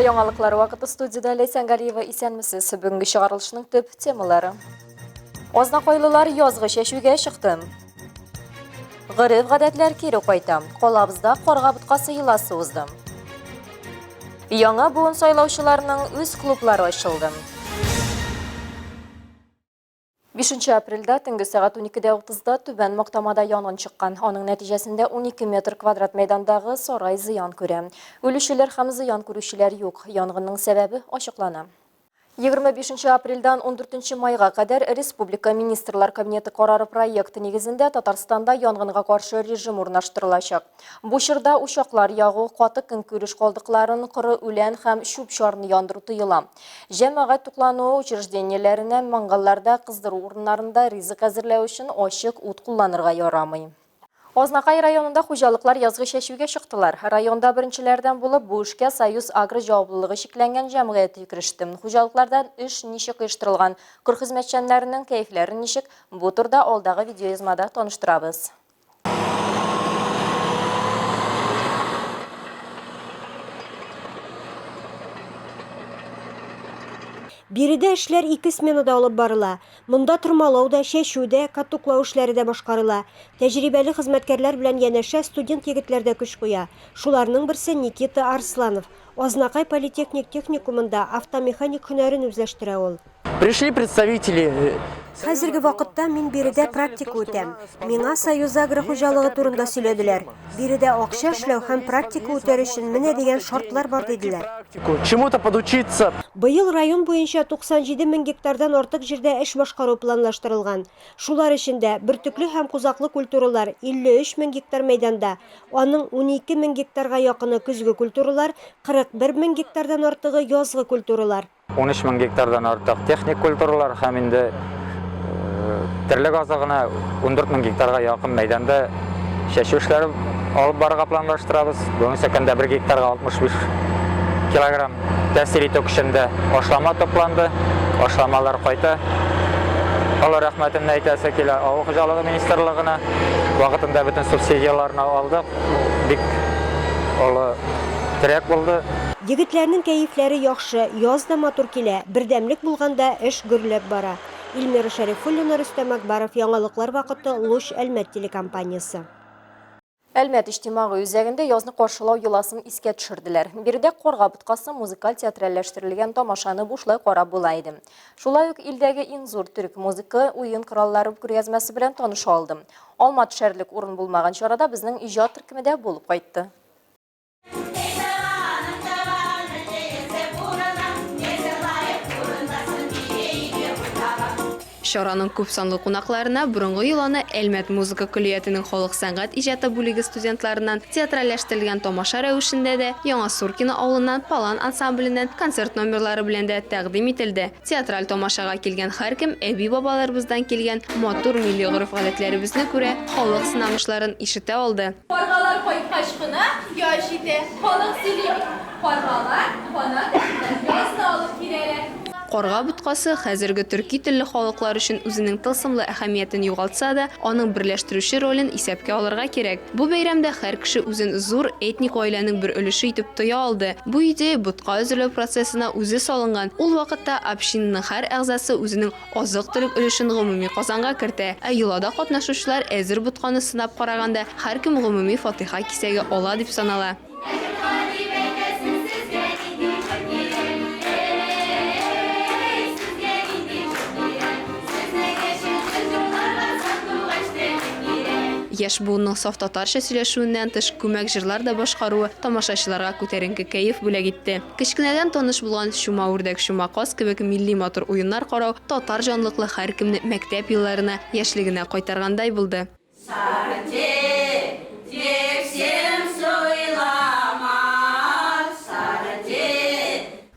Эфирда яңалыклар вакыты студиядә Ләйсән Галиева исәнмесез. Бүгенге чыгарылышның төп темалары. Азнакайлылар язгы чәчүгә чыкты. Гореф-гадәтләр кире кайта. Калабызда карга боткасы йоласы узды. Яңа буын сайлаучыларның үз клублары ачылды. 5 апрельдә төнге сәгать 12:30-да Түбән Мактамада янгын чыккан. Аның нәтиҗәсендә 12 метр квадрат мәйдандагы сарай зыян күрә. Үлүчеләр һәм зыян күрүчеләр юк. Янгынның сәбәбе ачыклана. 25 апрельдән 14 майга кадәр республика Министрлар Кабинеты карары проекты нигезендә Татарстанда янгынга каршы режим урнаштырылачак. Бу чорда учаклар ягу, каты көнкүреш калдыкларын, коры үлән һәм чүп-чарны яндыру тыела. Җәмәгать туклануы учреждениеләренә мангалларда кыздыру урыннарында ризык әзерләү өчен ачык ут кулланырга ярамый. Азнакай районында хуҗалыклар язгы чәчүгә чыктылар. Районда беренчеләрдән булып бу эшкә Союз Агро җаваплылыгы чикләнгән җәмгыяте кереште. Хуҗалыкларда эш ничек оештырылган, кыр хезмәтчәннәренең кәефләре ничек, бу турыда алдагы видеоязмада таныштырабыз. Биредә эшләр ике сменада алып барыла. Монда тырмалау да, чәчү дә, катоклау эшләре дә башкарыла. Тәҗрибәле хезмәткәрләр белән янәшә студент егетләр дә көч куя. Шуларның берсе Никита Арсланов. Азнакай политехник техникумында автомеханик һөнәрен үзләштерә ул. Пришли представители Хәзерге вакытта мин биредә практика үтәм. Миңа Союзагро хуҗалыгы турында сөйләделәр. Биредә акча эшләү һәм практика үтәр өчен менә дигән шартлар бар, диделәр. Чему-то подучиться. Быел район буенча 97 мең гектардан артык җирдә эш башкару планлаштырылган. Шулар эчендә, бөртекле һәм кузаклы культуралар 53 мең гектар мәйданда, аның 12 мең гектарга якыны көзге культуралар, 41 мең гектардан артыгы язгы культуралар. 13 мең гектардан артык техник культуралар һәм инде терлек азыгына 14 мең гектарга якын мәйданда чәчү эшләре алып барырга планлаштырабыз. Бүгенге көндә 1 гектарга 65 килограмм тәэсир итү көчендә ашлама тупланды. Ашламалар кайта. Олы рәхмәтемне әйтәсе килә Авыл хуҗалыгы министрлыгына. Вакытында бөтен субсидияләрне алдык. Бик олы терәк булды. Егетләрнең кәефләре яхшы, яз да матур килә, бердәмлек булганда эш гөрләп бара. Эльмира Шәрифуллина, Рөстәм Акбаров, Яңалыклар вакыты, Луч, Әлмәт телекомпаниясе. Әлмәт иҗтимагый үзәгендә язны каршылау йоласын искә төшерделәр. Биредә Карга боткасы музыкаль театральләштерелгән тамашаны бушлай карап була иде. Шулай ук илдәге иң зур төрек музыка уен кораллары күргәзмәсе белән таныша алдым. Алма төшәрлек урын булмаган чарада безнең иҗат төркеме дә булып кайтты. Чараның күпсанлы кунакларына борынгы йоланы Әлмәт музыка көллиятенең халык сәнгать иҗаты бүлеге студентларыннан театральләштерелгән тамаша рәвешендә дә, Яңа Суркино авылыннан Палан ансамбленнән концерт номерлары белән дә тәкъдим ителде. Театраль тамашага килгән һәркем әби-бабаларыбыздан килгән матур милли гореф-гадәтләребезне күрә, халык сынамышларын ишетә алды. Каргалар кайткач кына яз җитә. Халык сөйли бит, каргалар канат эченнән язны алып киләләр. Карга боткасы хәзерге төрки телле халыклар өчен үзенең тылсымлы әһәмиятен югалтса да, аның берләштерүче ролен исәпкә алырга кирәк. Бу бәйрәмдә һәр кеше үзен зур этник гаиләнең бер өлеше итеп тоя алды. Бу идея ботка әзерләү процессына үзе салынган, ул вакытта общинаның һәр әгъзасы үзенең азык-төлек өлешен гомуми казанга кертә, ә йолада катнашучылар әзер ботканы сынап караганда һәркем гомуми фатыйха кисәге ала дип санала. Яшь буынның саф татарча сөйләшүеннән тыш, күмәк җырлар да башкаруы тамашачыларга күтәренке кәеф бүләк итте. Кечкенәдән таныш булган Чума үрдәк, чума каз кебек милли матур уеннар карау татар җанлыклы һәркемне мәктәп елларына, яшьлегенә кайтаргандай булды.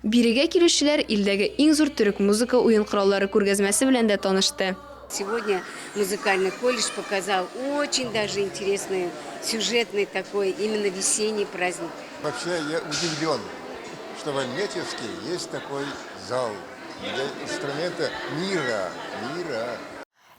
Бирегә килүчеләр илдәге иң зур төрек музыка уен кораллары күргәзмәсе белән дә танышты. Сегодня музыкальный колледж показал очень даже интересный сюжетный такой именно весенний праздник. Вообще я удивлен, что в Альметьевске есть такой зал, где инструменты мира, мира.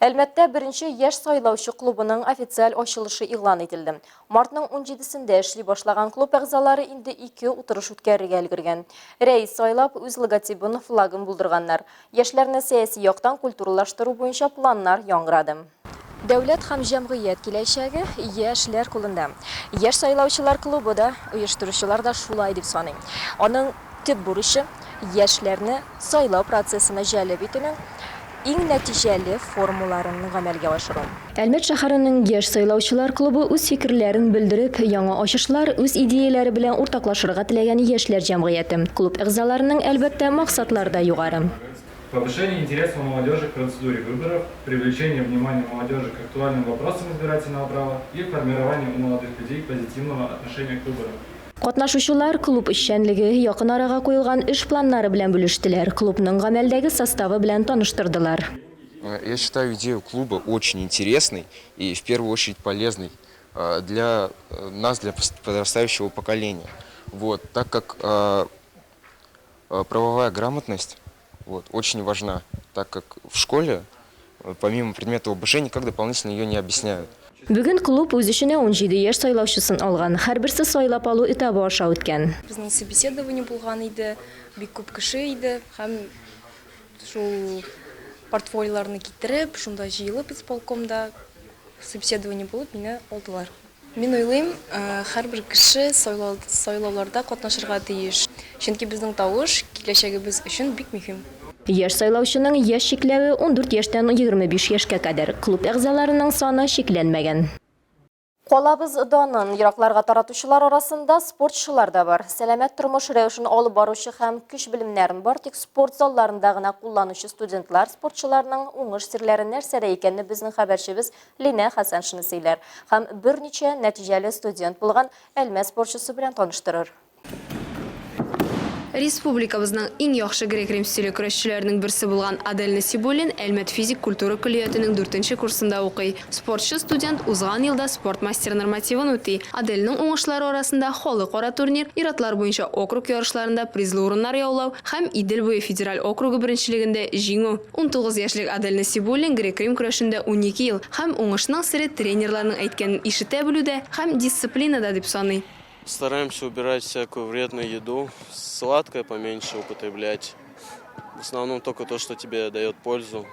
Әлмәттә беренче яшь сайлаучы клубының официаль ачылышы игълан ителде. Мартның унҗидесендә эшли башлаган клуб әгъзалары инде ике утырыш үткәрергә өлгергән. Рәис сайлап, үз логотибын, флагын булдырганнар. Яшьләрне сәяси яктан культуралаштыру буенча планнар яңгырады. Дәүләт һәм җәмгыять киләчәге, яшьләр кулында. Яшь сайлаучылар клубы да, оештыручылар да шулай дип саный. Аның Төп бурычы, яшьләрне сайлау процессына җәлеп итүнең иң нәтиҗәле формаларын гамәлгә ашыру. Әлмәт шәһәренең Яшь сайлаучылар клубы үз фикерләрен белдереп, яңа ачышлар, үз идеяләре белән уртаклашырга теләгән яшьләр җәмгыяте. Клуб әгъзаларының, әлбәттә, максатлары да югары. Повышение интереса у молодежи к процедуре выборов, привлечение внимания молодежи к актуальным вопросам избирательного права и формирование у молодых людей позитивного отношения к выборам. Катнашучылар клуб эшчәнлеге, якын арага куелган эш планнары белән бүлештеләр, клубның гамәлдәге составы белән таныштырдылар. Я считаю идею клуба очень интересной и в первую очередь полезной для нас, для подрастающего поколения. Вот, так как правовая грамотность вот, очень важна, так как в школе помимо предмета ОБЖ никак дополнительно ее не объясняют. Бүген клуб үз эченә 17 яшь сайлаучысын алган. Һәрберсе сайлап алу этабы аша үткән. Безнең собеседование булган иде, бик күп кеше иде һәм шул портфолиоларны китереп, шунда җыелып исполкомда собеседование булып, мине алдылар. Мин уйлыйм, һәрбер кеше сайлауларда катнашырга тиеш, чөнки безнең тавыш киләчәгебез өчен бик мөһим. Яшь сайлаучының яшь чикләве 14 яшьтән 25 яшькә кадәр. Клуб әгъзаларының саны чикләнмәгән. Калабыз данын еракларга таратучылар арасында спортчылар да бар. Сәламәт тормыш рәвешен алып баручы һәм көч белемнәрен бар тик спорт залларында гына кулланучы студентлар спортчыларның уңыш серләре нәрсәдә икәнне безнең хәбәрчебез Линә Хәсәншина сөйләр һәм берничә нәтиҗәле студент булган Әлмәт спортчысы белән таныштырыр. Республикабызның иң яхшы грек-рим стиле көрәшчеләренең берсе булган Адель Насибуллин Әлмәт физик культура көллиятенең дүртенче курсында укый. Спортчы студент узган елда спорт мастеры нормативын үти. Адельнең уңышлары арасында халыкара турнир, ир-атлар буенча округ ярышларында призлы урыннар яулау һәм Идел буе федераль округы беренчелегендә җиңү. 19 яшьлек Адель Насибуллин грек-рим көрәшендә 12 ел һәм уңышның сере тренерларның әйткәнен ишетә белүдә һәм дисциплинада дип саный. Стараемся убирать всякую вредную еду, сладкое поменьше употреблять. В основном только то, что тебе дает пользу.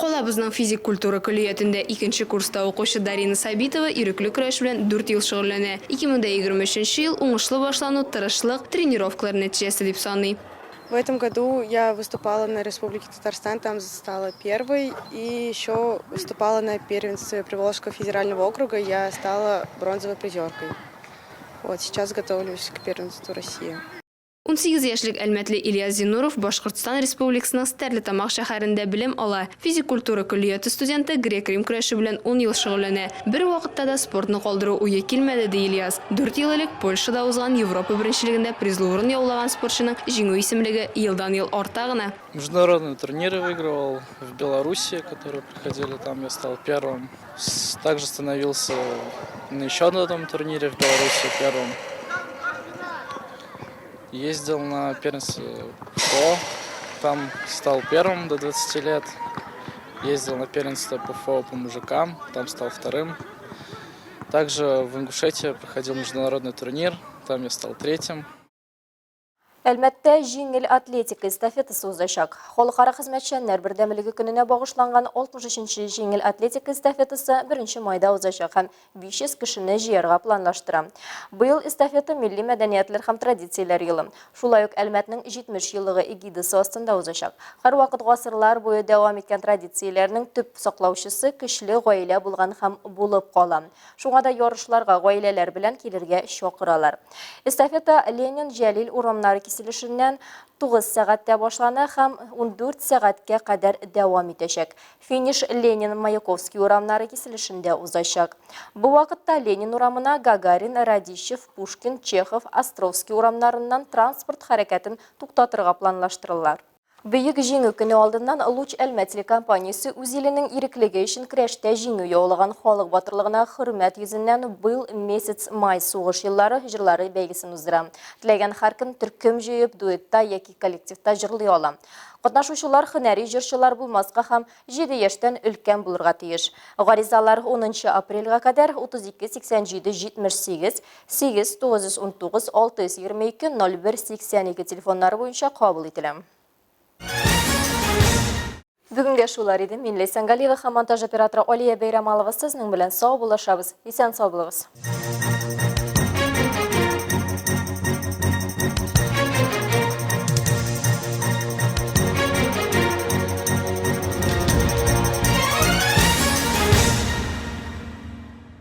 Калабызның физик культура көллиятендә икенче курста укучы Дарина Сабитова ирекле көрәш белән дүрт ел шөгыльләнә. 2023 нче ел уңышлы башлану, тырышлык, тренировкалар нәтиҗәсе дип саный. В этом году я выступала на Республике Татарстан, там стала первой. И еще выступала на первенстве Приволжского федерального округа, я стала бронзовой призеркой. Вот сейчас готовлюсь к первенству России. 18 яшьлек әлмәтле Ильяс Зиннуров Башкортстан Республикасының Стәрлетамак шәһәрендә белем ала. Физик культура көллияте студенты грек-рим көрәше белән ун ел шөгыльләнә. Бервакытта да спортны калдыру уе килмәде, ди Ильяс. Дүрт ел элек Польшада узган Европа беренчелегендә призлы урын яулаган спортчының җиңү исемлеге елдан-ел арта гына. Международные турниры выигрывал в Беларуси, которые проходили там, я стал первым. Также становился на еще одном турнире в Беларуси первым. Ездил на первенство ПФО, там стал первым до 20 лет. Ездил на первенство ПФО по мужикам, там стал вторым. Также в Ингушетии проходил международный турнир, там я стал третьим. Әлмәттә җиңел атлетика эстафетасы узачак. Халыкара хезмәтчәннәр бердәмлеге көненә багышланган 63 нче җиңел атлетика эстафетасы 1 майда узачак һәм 500 кешене җыярга планлаштыра. Быел эстафета Милли мәдәниятләр һәм традицияләр елы, шулай ук Әлмәтнең 70 еллыгы эгидасы астында узачак. Һәрвакыт гасырлар буе дәвам иткән традицияләрнең төп саклаучысы көчле гаилә булган һәм булып кала. Шуңа да ярышларга гаиләләр белән килергә чакыралар. Эстафета Ленин, Җәлил урамнары киселешеннән 9 сәгатьтә башлана һәм 14 сәгатькә кадәр дәвам итәчәк. Финиш Ленин, Маяковский урамнары киселешендә узачак. Бу вакытта Ленин урамына Гагарин, Радищев, Пушкин, Чехов, Островский урамнарыннан транспорт хәрәкәтен туктатырга планлаштыралар. Бөек Җиңү көне алдыннан Луч Әлмәт телекомпаниясе үз иленең иреклеге өчен көрәштә җиңү яулаган халык батырлыгына хөрмәт йөзеннән Был месяц май сугыш еллары җырлары бәйгесен уздыра. Теләгән һәркем төркем җыеп, дуэтта яки коллективта җырлый ала. Катнашучылар һөнәри җырчылар булмаска һәм җиде яшьтән өлкән булырга тиеш. Гаризалар унынчы апрельгә кадәр 32 87 78 8 919 622 01 82 телефоннары буенча кабул ителә. Бүгенгә шулар иде. Мин Ләйсән Галиева һәм монтаж операторы Алия Бәйрәмалова сезнең белән сау булашабыз. Исән сау булыгыз.